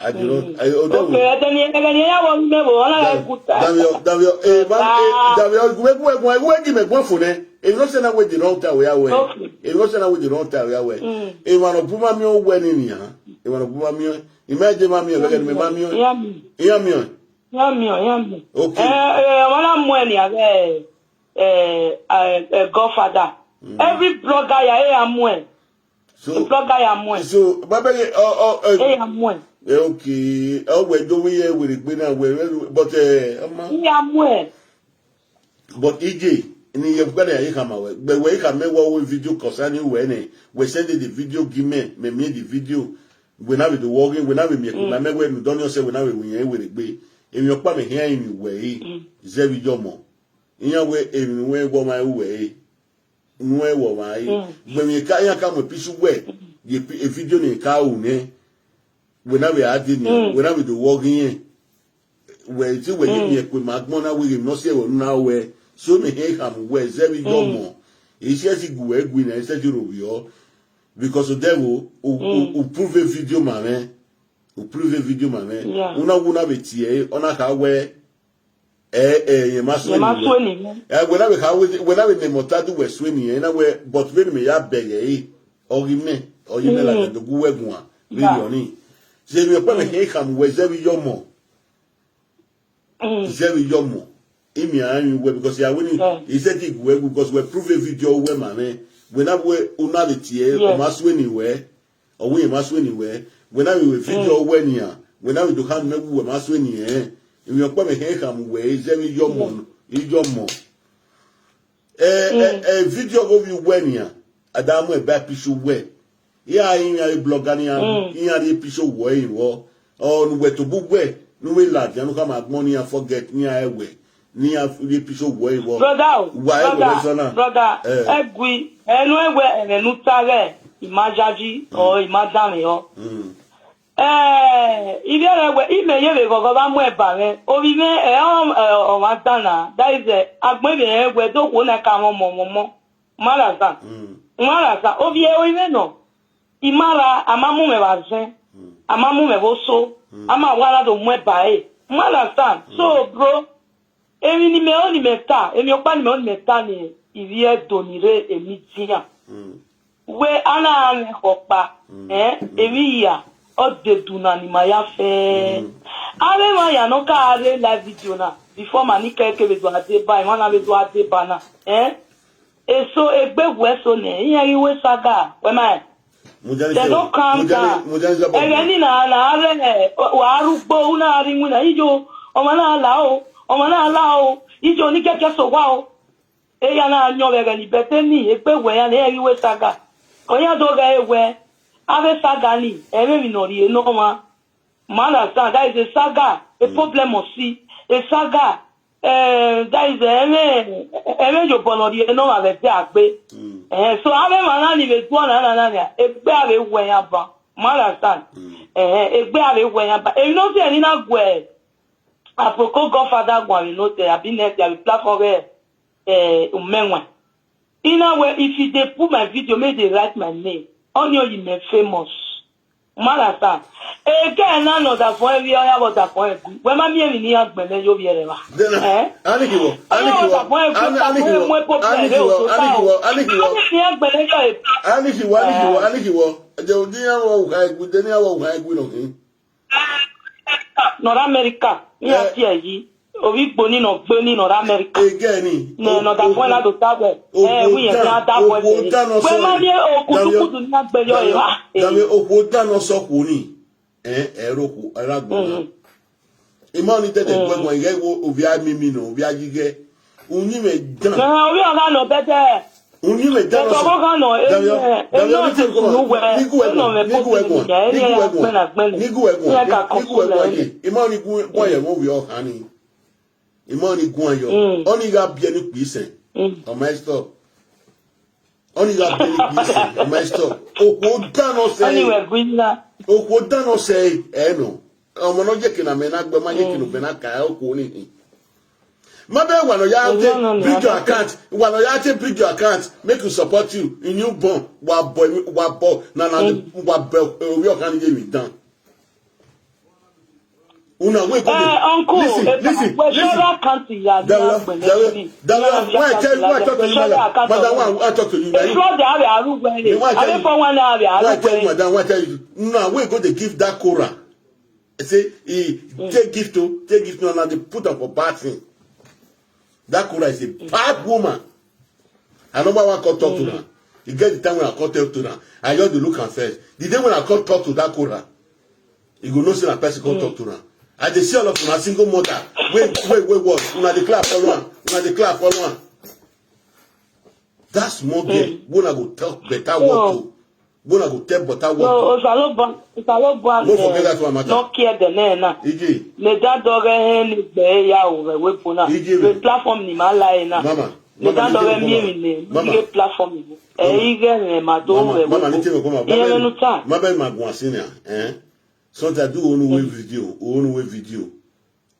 At the wrong, eh, o de Okay, ẹdẹ ni, ẹdẹ ni ya vbọ uwẹ vbo, ọ na gha Davio, good time. Davio, Davio, eh, ma, eh, Ah. Davio, wẹ, wẹ, wẹ, wẹ gi mẹ guan fo nẹ. Emwi nọ sẹ na wẹ the wrong time wẹ ya wẹ. Okay. Emwi nọ sẹ na wẹ the wrong time wẹ ya wẹ. Mm. Emwa ne ọ bu ma miẹn uwẹ ni nian. Emwa ne ọ bu ma miẹn. I ma je ma miẹn, vbe ẹghẹ ne mẹ ma miẹn. Iran miẹn. Iran miẹn. Iran miẹn, iran miẹn. Okay. Eh, eh, ọmọ na mu ẹre nian vbe, eh, eh, eh, Godfather. Mm. Every blogger ya, eh, ya mu ẹre. So, Blogger ya mu ẹre. So, ma bẹghe, ọ, ọ, eh, Eh, ya mu ẹre. Eh, okay. Ọ wẹ do vbe ye werriegbe na wẹ, but, eh, ọma. Iran mu ẹre. But iye, ne I ye ọkpa ne a ye khama wẹ, but wẹ I khama wẹ video concerning wẹ nẹ, wẹ send the video give me, mẹ miẹn the video, wẹ na vbe do wọ ghe, wẹ na vbe miẹn kpo, Mm. ma mẹ wẹ ne u dọni ọsẹ, wẹ na vbe winna werriegbe. Emwi ọkpa mẹ khian emwi wẹ re, zẹ vbe iyọmọ. Iran wẹ emwi ne uwẹ wọ ọmwa ru wẹ re, ne uwẹ wọ ọmwa re. Gbẹmwi ka iran ka mu picture wẹ, ye pi- e video ne ka ru nẹ, wẹ na vbe a dee nian, wẹ na vbe do wẹ ọghe irẹn. Wẹ te wẹ ye miẹn kue ma agbọn na wẹ ghe emwi ne ọ si ẹvbo na wẹ. So mẹ hẹn khama uwẹ zẹ vbe iyọmọ. Isi ẹsi gu wẹ gui na, isi ẹsi ro vbiọ. Because of devil, u, u, u prove video ma mwẹ. U prove video ma mwẹ. Yeah. Una wu na vbe tie, ọ na kha wẹ, ẹ, ẹ, yẹn ma Yẹn ma suẹn suẹn ni. Ẹ, wẹ na vbe kha wẹ, wẹ na vbe ne mọta du wẹ suẹn ni, ẹ, na wẹ, but vbene mẹ ya bẹghe ẹre, ọ ghi mẹ, ọ ghi mẹ la do gu wẹ guan, vbe Yeah. rhiọn ni. Zẹ vbe ọkpa mẹ hẹn khama uwẹ zẹ vbe iyọmọ. Zẹ vbe iyọmọ. Imi a rin wẹ because ya wini, he said he wẹ because wẹ prove video wẹ ma mwẹ. Wẹ na wẹ una vbe tie, ọ ma suẹn ni wẹ. Ọ wẹ ma suẹn ni wẹ. Wẹ na vbe wẹ video wẹ nian. Wẹ na vbe do kha mẹ wẹ ma suẹn ni ẹ. Emwi ọkpa mẹ hẹn khama uwẹ, zẹ vbe iyọmọ, iyọmọ. Ẹ, ẹ, ẹ, video gho vbe uwẹ nian, a da mu ẹba picture uwẹ. Iran rinmwian re blogger ne iran, iran rhie picture uwẹ ẹre vbọ. Ọ ne uwẹ tobọ uwẹ, ne u vbe ladian, ne u khama agbọn ne iran forget, ne iran ẹwẹ, ne iran rhie picture uwẹ ẹre vbọ. Brother o, Uwa ẹwẹ brother, vbe sọ na. Brother, Eh. ẹgui, ẹnu ẹwẹ ẹmwẹ ne u ta ghẹ, I ma yayi, ọ I ma danmwehọ. Mm. Eh, ivbiẹrẹ wẹ, imẹ ye vbe ghọghọ vbe a mu ẹba mwẹ. Ovbi mwẹ, ẹ, ọ, ẹ, ọmwa dan na, that is, eh, agbọn vbe rẹn wẹ do khuo na ka mwẹ ọmọ, ọmọ, ọmọ. U ma understand? Mm. U ma understand? Ovbi ẹre ọre mwẹ nọ. I ma ra, a ma mu mwẹ vbe azẹn, Mm. a ma mu mwẹ vbe oso, Mm. a ma wa na do mu ẹba ẹre. U ma understand? So, Mm. bro, emwi ne imẹ ro ne imẹ ta, emwi ọkpa ne imẹ ro ne imẹ ta ne ivbi Ẹdo ni rre emidian. Mm. Wẹ a na mwẹ khọ ọkpa, Mm. eh, Mm. emwi hia, ọ dedu na ne ima ya fẹ. Mm. Avbe emwa hia ne ọ ka rre live video na, before ma ni kẹ kevbe do a deba, emwa na vbe do a deba na, eh? Eso egbe wẹ so nẹ, iran ghi wẹ saga, wẹ ma rẹn? Mujani They sẹ, don't calm Mujani, down. Mujani sẹ bọ. Ẹghẹ ni na, na rre, wa rugbo, u na rre iwinna, iyo, ọmwa na la o, ọmwa na la o, iyo, ni kẹkẹ so wa o. Eya na yọn vbe ẹghẹ ni, but eni egbe wẹ iran ne iran ghi wẹ saga. Ọ iran do ghẹ wẹ, avbe saga ni, ẹ i mwẹ emwi ne ọ rhie ne ọmwa. Ma understand, that is a saga, a Mm. problem must see, a saga, eh, that is, eh, ẹmwẹ, ẹmwẹ iyobọ ne ọ rhie ne ọmwa vbe ẹdẹ agbe. Mm. Eh, so avbe emwa na ni vbe guan na, na, na, na, egbe a vbe wẹ iran ban. Ma understand? Mm. Eh, egbe a vbe wẹ iran ban. Emwi ne ọ si ẹre ni na guẹ, Aproko Godfather guan vbe notẹ, abi nẹt, abi platform ghẹ, eh, umẹwaẹn. I na wẹ, if you dey put my video, make they write my name. Ọni ọ yi mẹ famous. Ma understand? Eke na ne ọdafọn ẹre vbe ọ ya vbe ọdafọn ẹre gui. Wẹ ma miẹn emwi ne iran gbẹnnẹ ye ovbi ẹre evba. Then, Eh? Ani hiwọ, Ọ ani ya hiwọ, ọdafọn ẹre gui, ani, ani ọdafọn ẹre hiwọ, mu epo ani bẹrẹ hiwọ, oto ani ta o. hiwọ, ani hiwọ, Ani hiwọ ẹgbẹnnẹ ye e. ani hiwọ, ani hiwọ, Eh. ani hiwọ. Ẹjẹ odi iran vbe uhan egui, de ne iran vbe uhan egui nọ khin. Nọ rre America, iran Eh. tie yi. Ovbi Igbo ni nọ gbe ni nọ rre America. Egẹ ni. Nẹ, O-, nọ da o-, fuen na do ta wẹ. o-, Eh, o-, wi yẹn da, ni a da o-, wẹ o-, de. da nọ Wẹ sọ ma rẹ. ni o kutukutu ni a gbẹ yọ Dami, era. Eh. Dami, okhuo da nọ sọ okhuo ni. Eh, ẹ rẹ okhuo, ẹ ra gbọn na. Mhm. Ima ni dẹdẹ Mm. gu ẹguan, ighẹ wo ovbi a mimi nọ, ovbi a yi ighẹ. Uyinmwẹ dan. Mẹ ovbi ọgha nọ bẹdẹ. Uyinmwẹ dan nọ Ẹsọ sẹ. ọgha nọ, Dami, eh, Dami, eh, nọ ni te tutu kọ, nu wẹ, ni gu ẹguan, nọ mẹ ni gu problem ẹguan, ya, ni gu eh, ẹguan, gbẹna, gbẹna. ni gu ẹguan, Iran ka ni gu control ẹguan ẹ. ye. Ima ni gu, gu ayẹ mọ ovbi ọkhan ni. Ima ni guan yọ. Mm. Ọ ni gha biẹ ni kpi sẹn. Mm. Ọ ma stop. Ọ ni gha biẹ ni kpi sẹn. Ọ ma stop. Okhuo dan nọ sẹ. Ọ ni wẹ gui na. Okhuo dan nọ sẹ ẹ nọ. Ọmọ ne ọ ye eke ne amẹ na gbe, ọ ma ye eke ne obẹ na ka, okhuo ni hin. Ma bẹ wa nọ ya No, te no, no, no, bring your no. account. Wa nọ ya te bring your account. Make you support you. In you born. Wa bọ, wa bọ. Na, na, Mm. wa bọ, eh, ovbi ọkhan ni ye emwi dan. Una wey go Eh, dey uncle, listen, eh, listen, we listen. Shola country ya, Dawla, ya gbẹnẹ Dawla, ni. Dawla, Ya why I tell you, why I talk to you, Shola madam? Country. Madam, why I talk to you? Na Eh, you. Shola, they have a room where they, Why I tell have you? For one, they have a Why I room tell you, where madam? Why I tell you? Una wey go dey give that Korah. I say, he take gift to, take gift to, and they put am for bad thing. That Korah is a bad woman. I never want to talk to her. You get the time when I come talk to her, I just dey look am first. The day when I come talk to that Korah, you go know say na person come talk to her. I dey see all of una single mother. Wait, wait, wait, what? Una dey clap, follow am. Una dey clap, follow am. That small girl, when I go talk better word to. Bona go tell butter. So, what? Osalobua, Osalobua, Don't forget that one matter. Nọ kie ẹdẹ nẹ na. Ije. Ne da dọghẹ hẹn ne gbe ya o vbe webo na. Ije. The platform ni ma la e na. Mama, ne mama, da ni dọghẹ tell me, mi mama. Emwi ne, mama. Ighe platform ni. Ẹ, mama. Ighe ne ma do vbe webo. Mama, ni tell me, mama. Iye mẹ nu ta. Ma bẹ ma guan sin na, eh? Sometimes do onu we video, onu we video.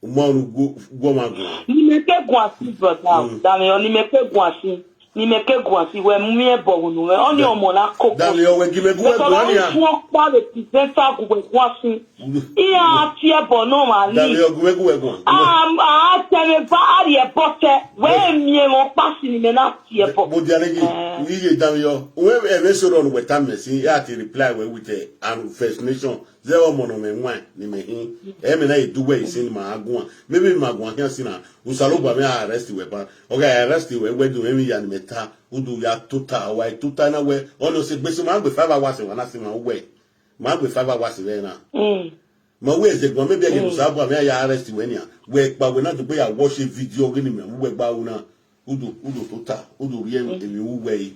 Uma unu guọ, guọ ma guan. Ni mẹ ke guan sin, brother. Mm. Damiọ, ni mẹ ke guan sin. Ni mẹ ke guan sin, wẹ mu miẹn ẹbọ unu mwẹ. Ọni ọmọ na koko. Damiọ, wẹ gi mẹ gu wẹ guan nia. Fún ọkpa vbe presenter gu wẹ guan sin. Mm. Iran a tie ẹbọ nọ ma ni. Damiọ, gu mẹ gu wẹ guan. A, a tẹmwẹ ba, a rhie ẹbọ tẹ. Wẹ miẹn mwẹ ọkpa sin ni mẹ na tie ẹbọ. Mo dia negi, iye Damiọ. Wẹ ẹmwẹ sọrọ ne wẹ ta mẹ sin, ya ti reply wẹ with, eh, an first nation. Zẹ ọmọ ne ọ mwẹ wain ne imẹ hin. Ẹ mẹ na ye du wẹ isin ne ima gha guan. Maybe ima guan khian sin na, Osanobua mwẹ a arrest wẹ ban. Ọ gha arrest wẹ, wẹ do mwẹ emwi ya ne imẹ ta, u do ya tota, ọ wa tota na wẹ, ọni ọ sẹ egbe sẹ, ma gbe five hours wa na sin ma wẹ. Ma gbe five hours vbe na. Mm. Ma wẹ ẹzẹ guan, maybe ẹghẹ ne Osanobua mwẹ ya arrest wẹ nian. Wẹ kpa wẹ na dogbe ya watch video ghe ne imẹ, wẹ gba ru na. U do, u do tota, u do rhie emwi wu wẹ yi.